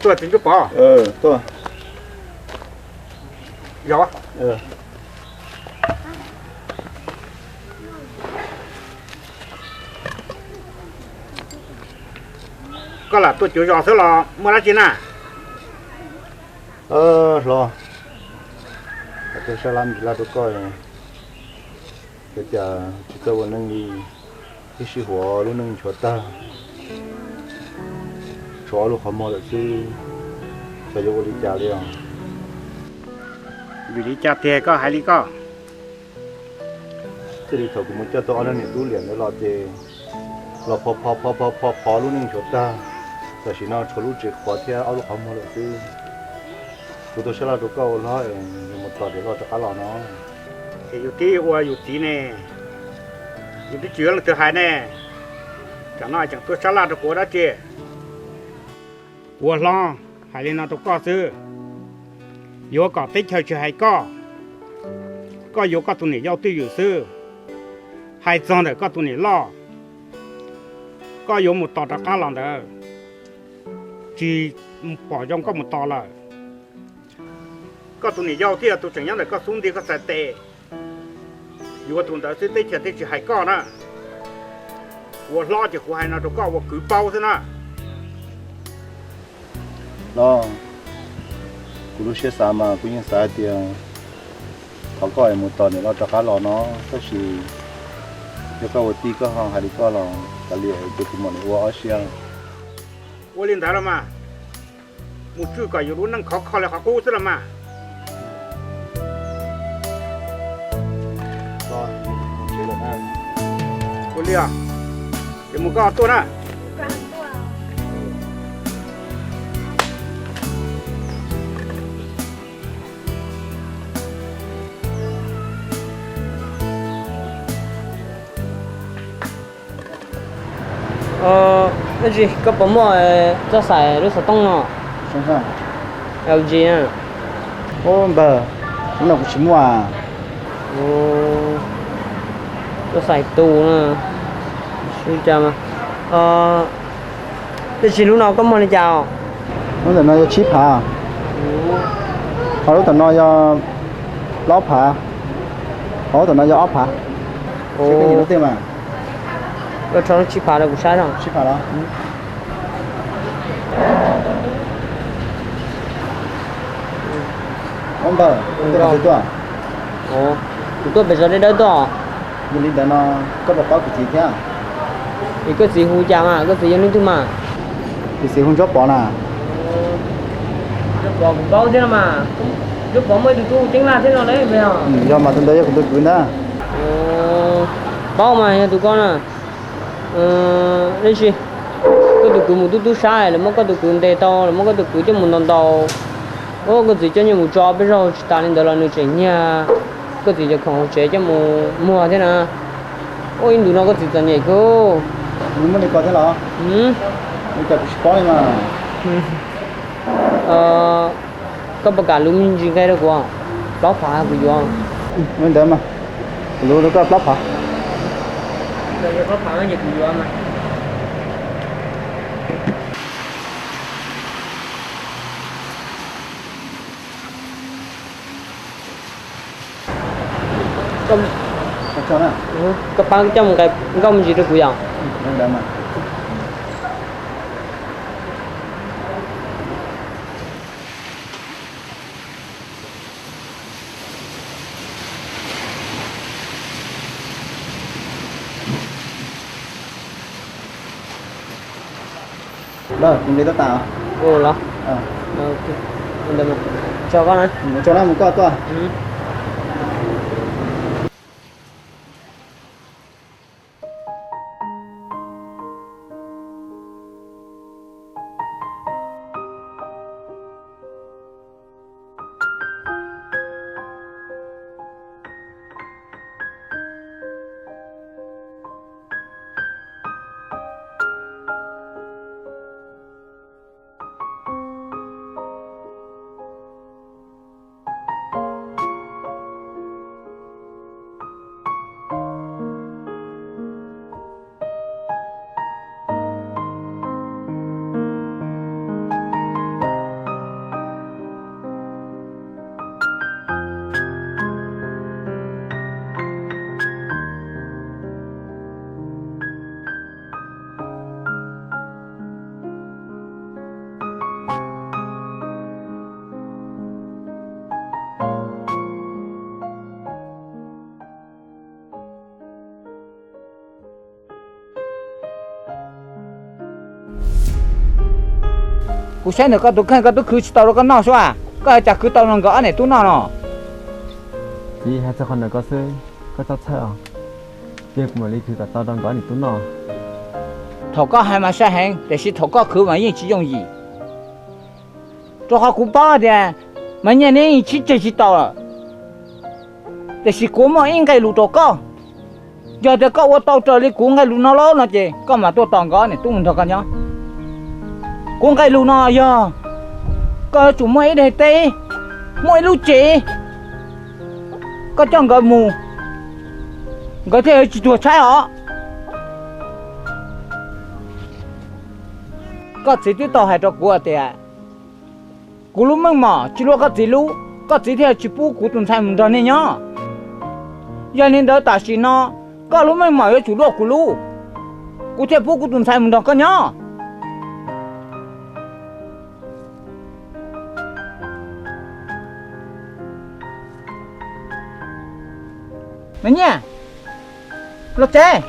Tuaj txiv Ntsuab Pov. Tuaj. Yog. Koj lam tuaj cuav zos xwb los muaj dab tsi na? Hlob, tuaj sab laj me ntsis laj rau koj, ua cas tsis txawj ua neej li, ib sij huam lub neej nchuav tag, tshuav ob lub qhov muag lawm xwb, xyov yuav ua li cas li os. Vim li cas tiag koj hais li koj? Txij li thaum kuv mus coj tau ob leeg niam tub liam ntawd los ces los phov phov phov phov phov phov lub neej nchuav tag, tam sim no tshuav lub tsev qhuav thiab ob lub qhov muag lawm xwb. Kuv tuaj sab laj rau koj ua hlob es yuav mus tos niam loj rov qab los no. Ces yus twb ua yus txiv ne, yus twb tsis yuav leej twg hais ne, tsam no tseem tuaj sab laj rau kuv ua dab tsi? Kuv ua hlob hais li no rau koj xwb, yuav kom teb chaws tsis hais koj, koj yuav koj tus niam yau twj ywm xwb. Hais txog ntawm koj tus niam loj, koj yuav mus tos rov qab los ntawd, tsis pom zoo koj mus tos lawm. Koj tus niam yau thiaj yog tus tseem nyob ntawm koj xub ntiag koj txhais tes, yuav tus ntawd xwb teb chaws thiaj tsis hais koj na. Ua hlob ces kuv hais no rau koj ua kwv paub xwb na. Los, kuv lub siab xav mas kuv yeej xav hais tias thov koj es mus tos niam loj rov qab los no, tab sis yog koj ua tij koj ho hais li koj los kav liam ces kuv mam li ua ob siab. Ua li ntawd los mas, mus tswj kom yus lub neej khov kho li qhov qub xwb los mas. Ua li os, ces mus koj tuaj na. Dab tsi koj puas muaj txoj xaim lub xov tooj no? Ub npawg, lub no kuv tsis muaj. Txoj xaim tus na, tab sis lub no koj muag li cas os? Lub ntawm no yog tsib phav, ho lub tom no yog plaub phav, ho lub tom no yog ob phav. Koj nyiam lub twg mas? Koj rho lub tsib phav rau kuv saib no. Tsib phav los? Ub npawg, koj tuaj twg tuaj? Kuv tuaj pem zos Dawb Dawb tuaj. Yog li ntawd no koj puas paub kuv txiv thiab? Es koj txiv hu cas mas, koj txiv yog leej twg mas? Kuv txiv hu Ntsuab Pov na. Ntsuab Pov kuv paub thiab no mas. Ntsuab Pov muaj ib tug tub Ceeb Laj thiab no ne. Yog mas tus ntawd yog kuv tus kwv ntag. Paub mas yog tus koj na. Tab sis koj tus kwv mus tub tub sab lawv muab koj tus kwv ntes tau, lawv muab koj tus kwv coj mus ntaus ntaus. Ub, koj txiv coj nyiaj mus tso peb zaug tsis tas li ntawd los nws tseem nyiag koj txiv cov khoom hauv tsev coj mus muag thiab na. Ub, ib ntus no koj txiv txom nyem kawg. Muaj li ko thiab los? Li cas kuv tsis paub li mas. Koj puas kam luv me ntsis nqe rau kuv? Plaub phav kuv yuav. Li ntawd mas, kuv luv rau koj plaub phav. Koj pab coj mus nqa nkauj me ntsis rau kuv yom. Los, kuv nqe tuaj tas. Ua los? Tso koj na. Tso na, mus koj tuaj. Kuv saib ntawm koj tus kheej koj twb khwv tsis tau rau koj noj sua, koj cas khwv tau rau nkawd ob niam tub noj no? Txiv, hais txog qhov ntawm koj xwb, koj txhob txhawj os. Cia kuv mam li khwv kom tau rau nkawd ob niam tub noj. Thaum koj hais mas sai heev, tiam sis thaum koj khwv mas yeej tsis yooj yim. Rau qhov kuv paub tias Maiv Nyiaj neb yeej sib tseg tsis tau lawm, tiam sis kuv muaj ib nqe lus rau koj. Yog tias koj ua tau raws li kuv nqe lus no lawm no ces koj mam tuaj tos nkawd ob niam tub mus nrog koj nyob. Kuv nqe lus no yog koj yuav tsum muaj ib daim teb, muaj ib lub tsev, koj coj nkawd mus, nkawd thiaj yuav tsis tuag tshaib os. Koj txiv twb tau hais rau kuv tias kuv lub meej mom tsis luaj koj txiv lub, koj txiv thiaj tsis pub kuv tus ntxhais mus nrog nej nyob. Yog li ntawd tam sim no koj lub meej mom yuav tsum luaj kuv lub, kuv thiaj pub kuv tus ntxhais mus nrog koj nyob. Maiv Nyiaj, los tsev.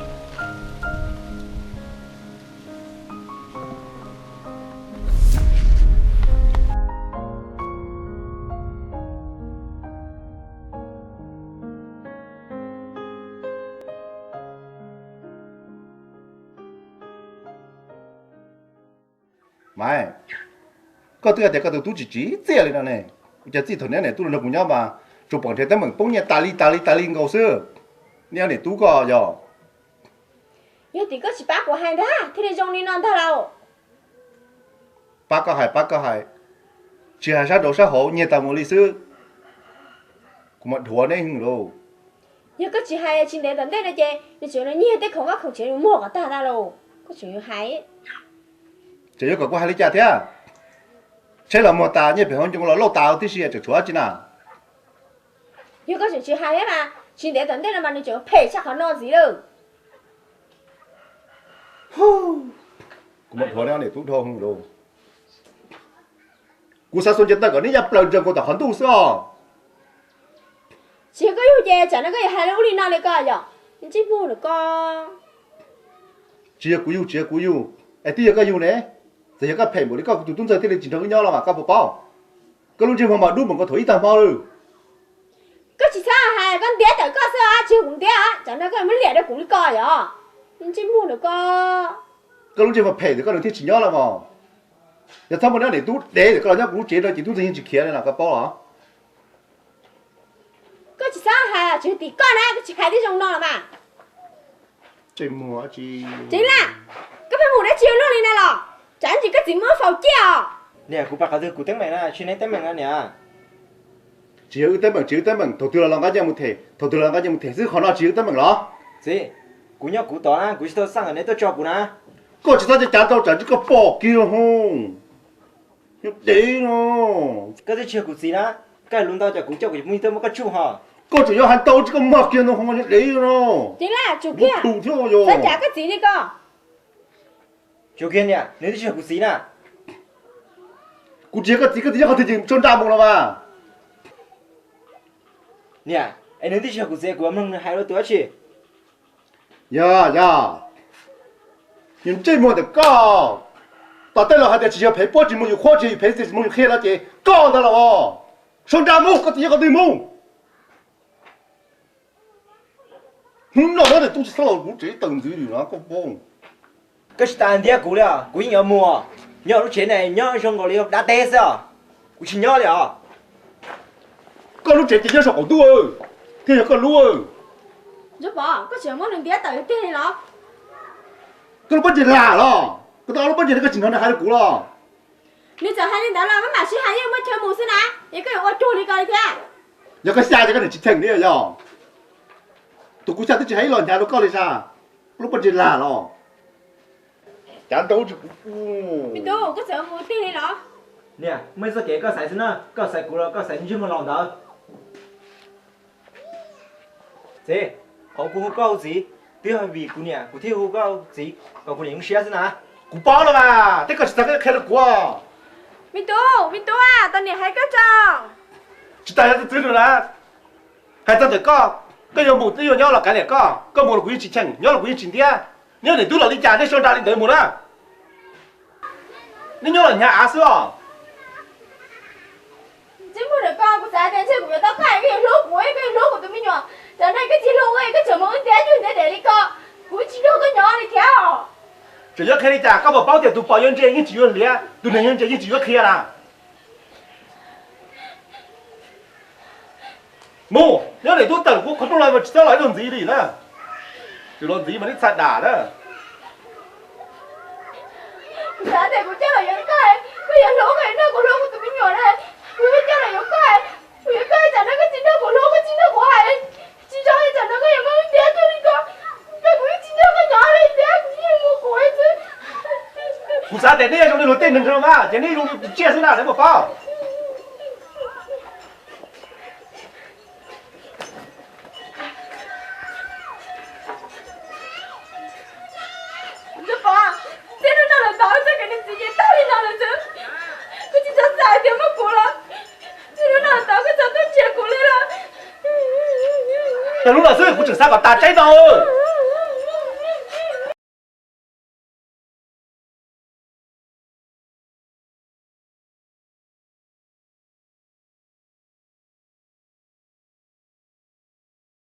Maiv, koj twb hais tias koj tus tub tsis tsim txiaj li no ne. Ua cas txij thaum neb niam tub los nrog kuv nyob mas tsuas pom nrhiav teeb meem poob nyiaj tas li tas li tas li nkaus xwb. Neb niam tub koj yog? Yog tim koj tsis pab kuv hais ntag thiaj li zoo li no ntag lauj. Pab koj hais, pab koj hais, tsis hais sab nraud sab hauv nyiag tas mus li xwb. Kuv mam dhuav neb lauj. Yog koj tsis hais tsis ntev tom ntej no ces nws tseem los nyiag tej khoom vaj khoom tsev mus muag kom tag ntag lauj. Koj tseem yuav hais, tseem yuav kom kuv hais li cas thiab? Tsheb los muag tas, nyiaj pem hauv ncoo los lauj tas tib si, tseem tshuav dab tsi na? Yog koj tseem tsis hais thiab mas tsis ntev tom ntej no mas nws tseem phem tshaj qhov no ntxiv lawm. Kuv mam dhuav neb niam tub dhau lauj. Kuv xav xuas ncaws taw kom neb ya plaws ntsaws nkaus tom qhov ntuj xwb os. Tsis yog koj yug ces tsam no koj yuav hais ub li no li ko yom? Ntsej muag ntawm koj. Tsis yog kuv yug, tsis yog kuv yug, es twb yog koj yug ne. Txawm yog koj phem npaum li koj, kuv tus tub ntxawg thiaj li tsis nrog koj nyob los mas koj puas paub? Koj lub ntsej muag mas dub npaum nkaus thaum ib tag hmo lawm. Koj tsis txhob hais, koj ntiab tawm koj xwb, tsis yog kuv ntiab, tsam no koj muab liam rau kuv li ko yom? Ntsej muag ntawm koj. Koj lub ntsej muag phem ntawm koj nws thiaj tsis nyob los mas. Yog txhob muaj neb niam tub dev ntawm koj los nyob kuv lub tsev no ces tub ntxawg yeej tsis khiav li no, koj paub los? Koj tsis txhob hais, tsis yog tim koj na, koj tsis hais tib zoo no los mas. Tseem muag tsis, Tseem Laj, koj pheej mus dab tsi luaj li na los? Tsam ntsis koj txiv muab faus ciaj os. Niam, kuv pab qhov twg kuv teeb meem na, tsis neb teeb meem na niam. Tsis yog wb teeb meem, tsis yog wb teeb meem, thaum twg los los nqa nyiaj mus them, thaum twg los los nqa nyiaj mus them xwb, qhov no tsis yog wb teeb meem los? Txiv, kuv nyob kuv tod na, kuv tsis tau xaj kom neb tuaj tso kuv na. Koj tsis txhob cav cav ntau tsam ntsis koj pom kiag ho. Nyob dev no. Koj twb tsis yog kuv txiv na, koj lus ntau cas kuv coj kuv cov phooj ywg tuaj muab koj tsuj ho. Koj tseem yuav hais ntau tsis koj mog kiag no ho, nyob dev no. Tseem Laj, tsum kiag, tsum kiag niam, nws twb tsis yog kuv txiv na. Kuv tsis yog koj txiv, koj txiv nyob qhov twg ces sau nra mus los mas. Niam, es nws twb tsis yog kuv txiv, kuv yuav mloog nws hais dab tsi? Yog, yog. Yus ntsej muag ntawm koj, tom tej laus hais tias tsis yog phem puab tsis muaj yus qhuab, tsis yog phem tsis muaj yus qhia no ces koj ntag los. Sau nra mus, koj txiv nyob qhov twg mus. Hnub no na tub tsis txhob los kuv tsev tawm ntxiv li no koj paub. Koj tsis tas ntiab kuv li os, kuv yeej yuav mus. Nyob lub tsev ne nyob zoo nkaus li dab teb xwb os, kuv tsis nyob li os. Koj lub tsev ces nyob saum qaum ntuj, thiaj yog koj lub. Ntsuab Pov, koj tseem muab nws ntiab tawm tiag li los? Koj lub pob ntseg lag los? Koj tau ob lub pob ntseg no koj tsis hnov nws hais rau kuv los? Nws txawm hais li ntawd los maj mam sib hais, yeej muaj chaw mus xwb na, es koj yuav ua cuag li ko li thiab. Yog koj xyaj ces koj niam tsis cheem li yog. Tus kuv xyaj twb tsis hais ib los hnyav rau koj li sas, koj lub pob ntseg lag los? Cav ntau tsis kuv. Me tub, koj txawm mus tiag li los? Niam, muaj ib txoj kev koj xaiv xwb na, koj xaiv kuv los koj xaiv ntsej muag laus ntawd? Txiv, qhov kuv hu koj hu txiv, twb yog vim kuv niam kuv thiaj hu koj txiv kom kuv niam zoo siab xwb na. Kuv paub los mas, tej koj tsis txhob qhia rau kuv. Me tub, me tub, tos niam hais koj tso. Tsis tas yog tus txiv lus na, hais txog ntawm koj, koj yuav mus twb yuav nyob los kav liam koj, koj mus los kuv yeej tsis cheem, nyob los kuv yeej tsis ntiab. Nyob niam tub los li cas nej sau nra li ntawd mus na. Nej nyob los hnyav av xwb os. Tsis muaj ram ko, kuv xav tias ntshe kuv yuav tau qab, koj yuav hlub kuv, koj yuav hlub kuv tus me nyuam. Tam no koj tsis hlub, koj tseem mus wb ntiab cuag ntiab daim li ko, kuv tsis nrog koj nyob li thiab. Tseem yuav qhia li cas? Koj puas paub tias tus pos yuav ntse yeej tsis yuav hliav, tus neeg yuav ntse yeej tsis yuav qhia na. Mus, nyob nim tub tawm kuv qhov rooj los mas tsis txhob los ib zaug ntxiv li na. Tsis los ntxiv mas neb txha dam na. Kuv xav tias kuv coj los yuav koj, koj yuav hlub, koj yuav nrog kuv hlub kuv tus me nyuam na. Kuv yuav coj los yuav koj, kuv yuav koj, tam no koj tsis nrog kuv hlub, koj tsis nrog kuv hais, tsis zoo li tam no koj yuav muab wb ntiab cuag li ko, koj, kuv yeej tsis nrog koj nyob li thiab, kuv yeej mus kuv xwb. Kuv xav tias neb zoo li luag tej neeg no mas ces neb zoo li tsiaj xwb na, neb puas paub? Ntsuag Pov, txij hnub no los tau wb txoj kev ntxim nyob tag li no lawm xwb. Kuv tsis txhob xav hais tias muaj kuv los, txij hnub no los tau koj txhob tuaj nrhiav kuv li lawm. Tag hnub no xwb kuv tseem xav kom tas tsaib no.